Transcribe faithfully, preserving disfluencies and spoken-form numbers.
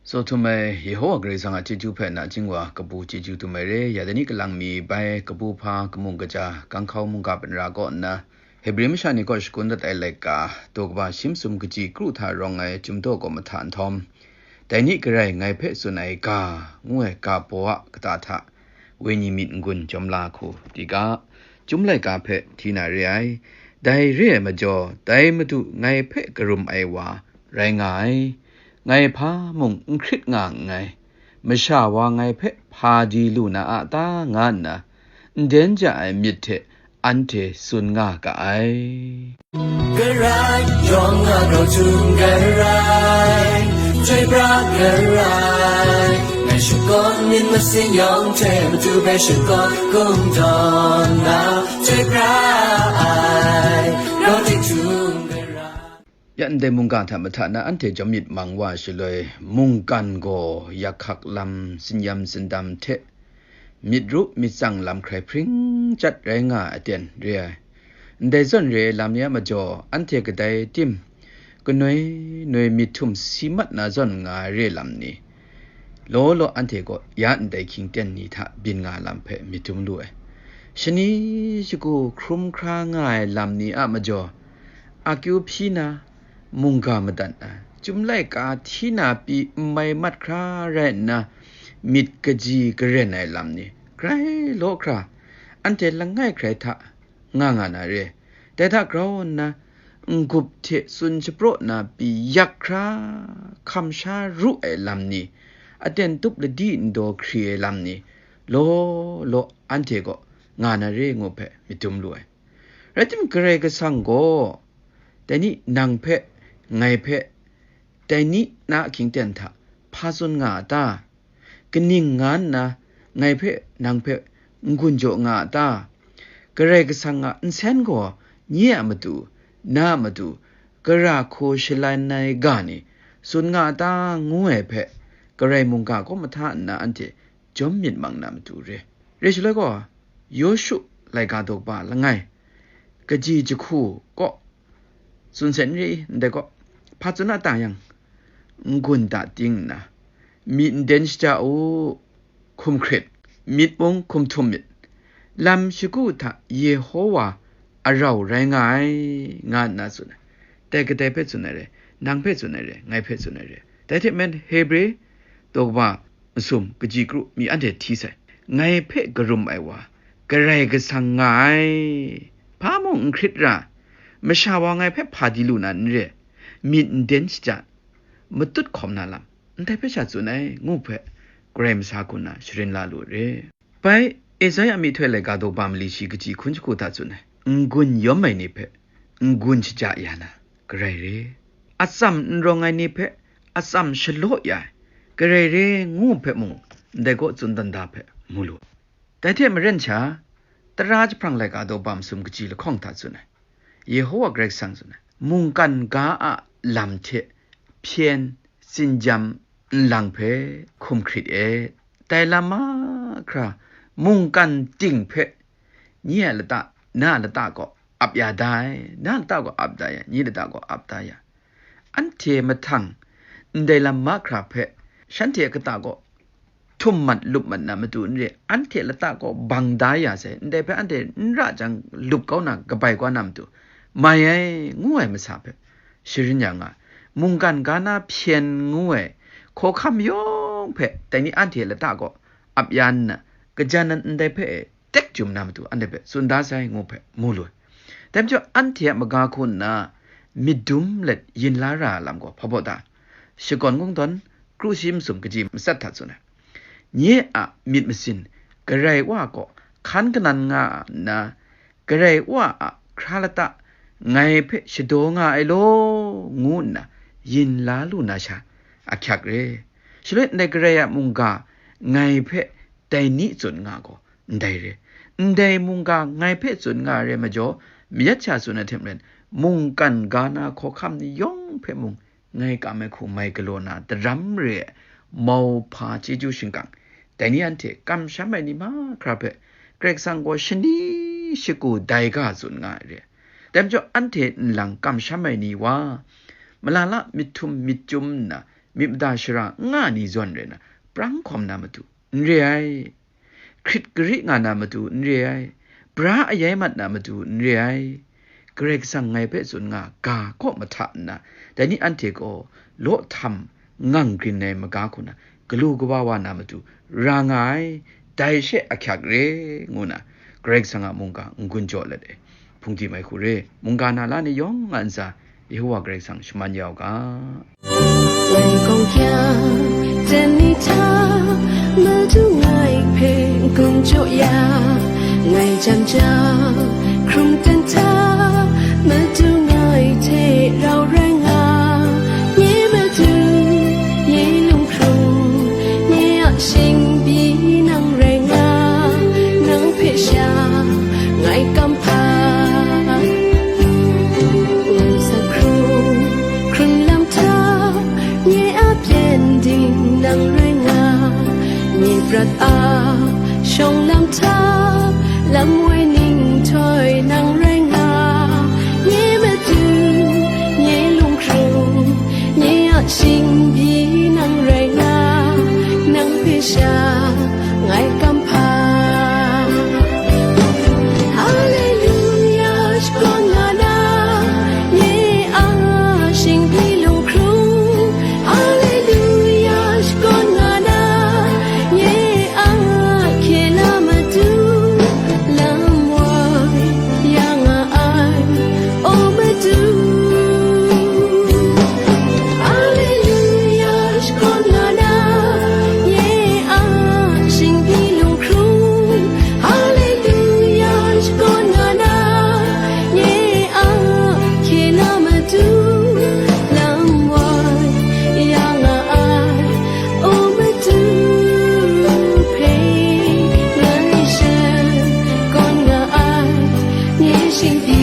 Tsaw htum ai Yehowa Karai Kasang a chyeju hpe nachying wa kabu chyeju dum ai re. Ya dai ni kalang mi bai kabu hpa kamung kaja, ganghkau mungga panra kaw nna, Hebri masha ni kaw shakun dat ai laika, daw kaba shi masum kaji kru hta rawng ai chyum daw kaw mahta nhtawm, dai ni garai ngai hpe tsun ai ga, ngu ai ga baw a kata hta, wenyi myit n-gun jawm la hku di ga, Chyum laika hpe hti na re ai. Dai re ai majaw, dai Madu ngai hpe karum ai wa rai nga ai. Ngai hpa mung n hkrit nga nngai. Masha wa ngai hpe hpa di lu na a ta, nga nna, nden ja ai myit hte anhte tsun nga ga ai. Karai, yawng a grau htum karai, chyoi pra karai, ngai shakawn myit masin yawng hte Madu hpe shakawn kungdawn na, chyoi pra ai, grau ting htum karai. Ya ndai mungga hta mahta na anhte jawm myit mang wa shaloi, mungkan gaw yak hkak lam, tsinyam tsindam hte myit ru myit tsang lam hkrai hpring chyat rai nga ai aten re ai. Ndai zawn re ai lam ni a majaw, anhte kadai tim kanoi noi myit htum si mat na zawn nga ai re lam ni, law law anhte gaw ya ndai hkying ten ni hta byin nga lam hpe myit dum lu ai. Shani shagu hkrum hkra nga ai lam ni a majaw, akyu hpyi na, mungga madat na, Chyum laika hti na pyi n mai mat hkra rai nna, myit kaji karen ai lam ni, grai law hkra, anhte langai hkrai hta nga nga na re. Dai hta grau nna, n-gup hte tsun shapraw na pyi yak hkra, hkam sha ru ai lam ni, aten tup ladi ndaw hkri ai lam ni, law law anhte gaw nga na re ngu hpe myit dum lu ai. Rai timung, Karai Kasang gaw, dai ni nang hpe, ngai hpe, dai ni na ahkying ten hta hpa tsun nga a ta? Kaning nga nna ngai hpe, nang hpe n-gun jaw nga a ta? Karai Kasang a nsen gaw nye a matu, na a matu, gara hku shalan ai ga ni tsun nga a ta? Ngu ai hpe, Karai mungga kaw mahta nna anhte jawm myit mang na matu re. Re shaloi gaw, Yawshu laika daw kaba langai, kaji jahku kaw tsun sai n re i? Ndai gaw, hpa tsun a ta yang, n-gun da ting nna, myit n den shaja u, hkum hkrit, myit mung hkum htum myit, lam shagu hta Yehowa arau rai nga ai, nga nna tsun ai. Dai kadai hpe tsun ai re, nang hpe tsun ai re, ngai hpe tsun ai re. Dai hte maren Hebre daw kaba masum kaji kru mi anhte hti sai. Ngai hpe karum ai wa, Karai Kasang nga ai. Hpa mung n hkrit ra, masha wa ngai hpe hpa di lu na n re, myit n den shaja, matut hkawm na lam, ndai hpe sha tsun ai, ngu hpe, Karai masa hku nna sharin la lu re. Bai, Esaia myihtoi laika daw kaba mali shi kaji hkun jahku hta tsun ai, n-gun yawm ai ni hpe n-gun shaja ya na, Karai re. Atsam n rawng ai ni hpe atsam shalaw ya ai, Karai re, ngu hpe mung, ndai kaw tsun dan da hpe mu lu. Dai hte maren sha, tara jahprang laika daw kaba masum kaji lahkawng hta tsun ai, Yehowa Karai Kasang tsun ai, mungkan ga a lam hte hpyen tsinjam nlang hpe hkum hkrit e. Dai lam mahkra, mungkan ting hpe nye a lata, na a lata kaw ap ya da ai, na a lata kaw ap da ya, nye lata kaw ap da ya. Anhte mahtang ndai lam mahkra hpe shanhte a kata kaw htum mat lup mat na matu n re, anhte lata kaw bang da ya sai, ndai hpe anhte n ra jang lup kau na kabai kau na matu, mai ai, ngu ai masa hpe sharin ya nga ai. Mungkan ga na hpyen ngu ai hkawhkam yawng hpe dai ni anhte lata kaw ap ya nna, kaja nan ndai hpe e tek jum na matu anhte hpe tsun da sai, ngu hpe mu lu ai. Dai majaw, anhte a maga hku nna myit dum let yin la ra ai lam gaw hpa baw ta? Shakawn Kungdawn kru shi masum kaji matsat hta tsun ai. Nye a myit masin Karai Wa kaw hkan kanan nga nna, Karai Wa a hkra lata ngai hpe shadaw nga ai law, ngu nna yin la lu na sha ahkyak re. Shaloi ndai Karai a mungga ngai hpe dai ni tsun nga gaw ndai re. Ndai mungga ngai hpe tsun nga ai re majaw, mayat sha tsun ai hte maren, mungkan ga na hkawhkam ni yawng hpe mung ngai kam ai hku mai galaw na daram re ai mauhpa chyeju shingkang, dai ni anhte kamsham ai ni mahkra hpe Karai Kasang gaw shani shagu dai ga tsun nga ai re. Dai majaw, anhte nlang kamsham ai ni wa, malala myit htum myit chyum nna, myit mada shara n nga ni zawn rai na, prang hkawm na matu n re ai. Hkrit gari nga na matu n re ai. Bra ayai mat na matu n re ai. Karai Kasang ngai hpe tsun nga ga kaw mahta nna, dai ni anhte gaw law htam ngang grin ai maga hku na, galu kaba wa na matu ra nga ai, dai she ahkyak re, ngu na Karai Kasang a mungga n-gun jaw let ai. Hpungdim ai hku re, mungga na la ni yawng a ntsa, Yehowa Karai Kasang shaman ya u ga. วันของยาเจนนิทา มาดูไงเพลงกรุงโจยา ไงจำจา ครุงจันทา มาดูไงเทเราแรงงา เยมาดู เยลงครู เยอะชิงบีนังแรงงา นังเพชา ไงกำพา ไงสักครู ครึ่งลำทา เยอาเพียนดิงนังแรงงา เยปรัดอา ชงลำทา ลำไว้นิ่งถอยนังแรงงา เยมาดู เยลงครู เยอาชิงบีนังแรงงา นังเพชา ไงกำพา Haleluya, shkon nga na, nye a shingbi lung hkrung. Haleluya, shkon nga na, nye a hkye la matu, lam wai ya nga ai, o matu. Haleluya, shkon nga na, nye a shingbi lung hkrung. Haleluya, shkon nga na, nye a hkye la matu, lam wai ya nga ai, o matu hpe, ngai shakon nga ai, nye shingbi